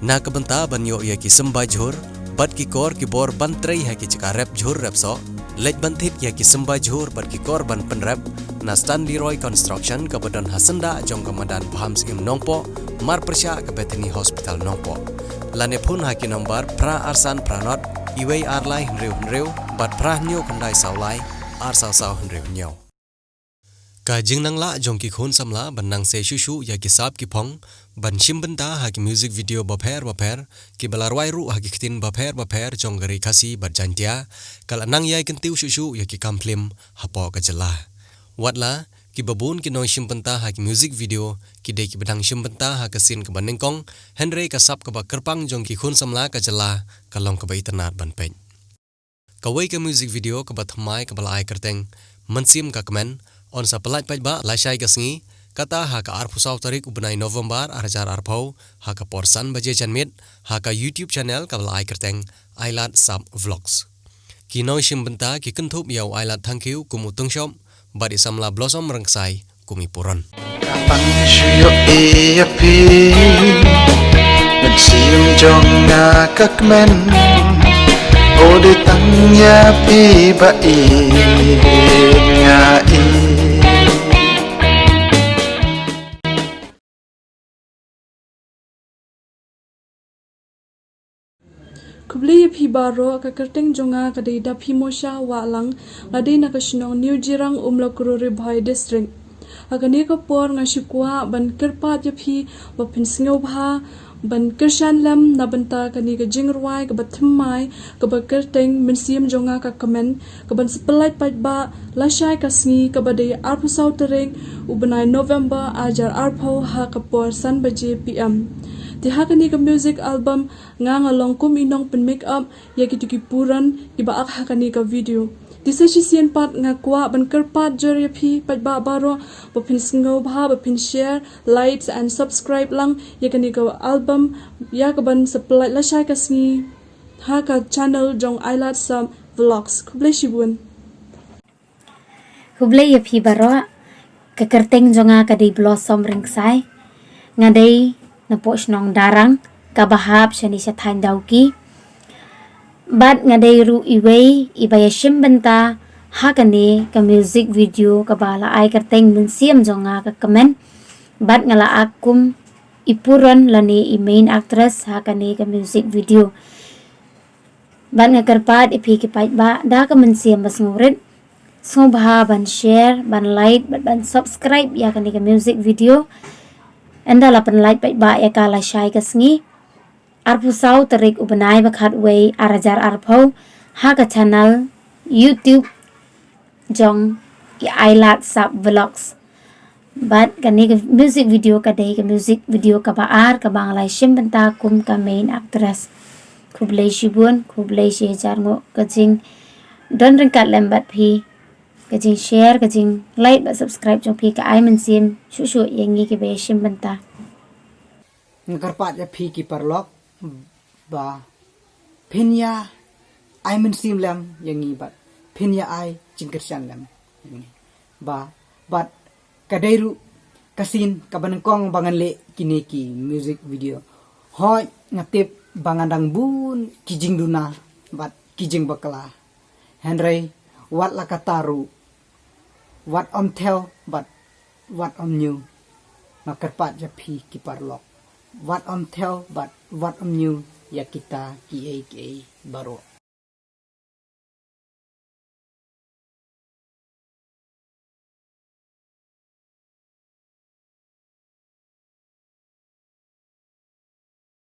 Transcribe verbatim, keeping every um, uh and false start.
Na ka bynta ban ïoh ïa ki symbai jhur bad ki kor ki bor ban trei ha ki jaka rep jhur rep soh, leit ban thied ïa ki symbai jhur bad ki kor ban pynrep na Stanley Roy Construction kaba don ha syndah jong ka madan Bham Syiem Nongpoh, marpyrshah ka Bethany Hospital Nongpoh. Lane phone ha ki nombar phra ar san phra nod, iwei ar lai hynriew hynriew bad phra hynñiew khyndai saw lai, ar saw saw hynriew hynñiew. Ka jingnang lah jong ki khun samla ban nang sei shuh shuh ïa ki sap ki phong ban shim bynta ha ki music video bapher bapher kiba la rwai ruh ha ki ktien bapher bapher jong ka ri Khasi bad Jaiñtia, ka la nang ïai kyntiew shuh shuh ïa ki kam phlim hapoh ka jylla. Watla kiba bun ki nongshim bynta ha ki music video ki dei kiba dang shim bynta ha ka sien kaba nyngkong, hynrei ka sap kaba kyrpang jong ki khun samla ka jylla ka long kaba itynnad ban peit. Kawei ka music video kaba thymmai kaba la ai kyrteng Mynsiem Ka Kmen yn sa pyllait paidbah lashai ka sngi, kata ha ka arphew saw tarik u bnai November ar hajar arphew ha ka por san baje janmiet ha ka YouTube channel kaba la ai kyrteng Ailad Sap Vlogs. Ki nongshim bynta ki kynthup ïa u Ailad Thangkhiew kum u Tyngshop bad i samla Blossom Rangksai kum i puron. Ka pang shu ïoh ïa phi, mynsiem jong nga ka kmen. O dei tang ïa phi ba ïeit nga ïeit. Khublei ïa phi baroh, ka kyrteng jong nga ka dei Daphi Mosha Wahlang, nga dei na ka shnong New Jirang, Umlakru, Ri Bhoi District. Ha kane ka por nga shu kwah ban kyrpad ïa phi ba phin sngewbha ban kyrshan lem na bynta kane ka jingrwai kaba thymmai kaba kyrteng Mynsiem Jong Nga Ka Kmen, kaban sa pyllait paidbah lashai ka sngi kaba dei arphew saw tarik u bnai November ar hajar arphew ha ka por san baje P M. Te ha kane ka music album nga nga long kum i nongpyn make up ïa kito ki puron kiba ak ha kane ka video. Te sa shisien pat nga kwah ban kyrpad jur ïa phi paidbah baroh ba phin sngewbha ba phin share, likes and subscribe lang ïa kane ka album ïa kaban sa pyllait lashai ka sngi ha ka channel jong Ailad Sap Vlogs. Khublei shibun. Khublei ïa phi baroh. Ka kyrteng jong nga ka dei Blossom Rangksai. Nga dei napoh shnong Darang kaba hap shane sha thaiñ Dawki. Bad nga dei ruh iwei iba ïashim bynta ha kane ka music video kaba la ai kyrteng Mynsiem Jong Nga Ka Kmen. Bad nga la ak kum i puron lane i main actress ha kane ka music video. Bad nga kyrpad ïa phi ki paidbah da ka mynsiem ba sngewrit, sngewbha ban share, ban like bad ban subscribe ïa kane ka music video. Ynda la pynlait paidbah ïa ka lashai ka sngi arphew saw tarik u bnai ba khatwei ar hajar arphew ha ka channel YouTube jong i Ailad Sap Vlogs. Bad kane ka music video ka dei ka music video kaba ar kaba nga la shim bynta kum ka main actress. Khublei shibun, khublei shihajar nguh ka jingdon ryngkat lem bad phi, ka jingshare, ka jinglike bad subscribe jong phi ka ai mynsiem shuh shuh ïa ngi kiba ïashim bynta. Nga kyrpad ïa phi ki paralok ba phin ïa ai mynsiem lem ïa ngi bad phin ïa ai jingkyrshan lem ïa ngi. Ba bad ka dei ruh ka sien kaba nyngkong ba ngan leh kine ki music video. Hooid nga tip ba ngan dang bun ki jingduna bad ki jingbakla. Hynrei wat la katta ruh, wat ym thew bad wat ym ñiew. Nga kyrpad ïa phi ki paralok, wat ym thew bad wat ym ñiew ïa kita kiei kiei baroh.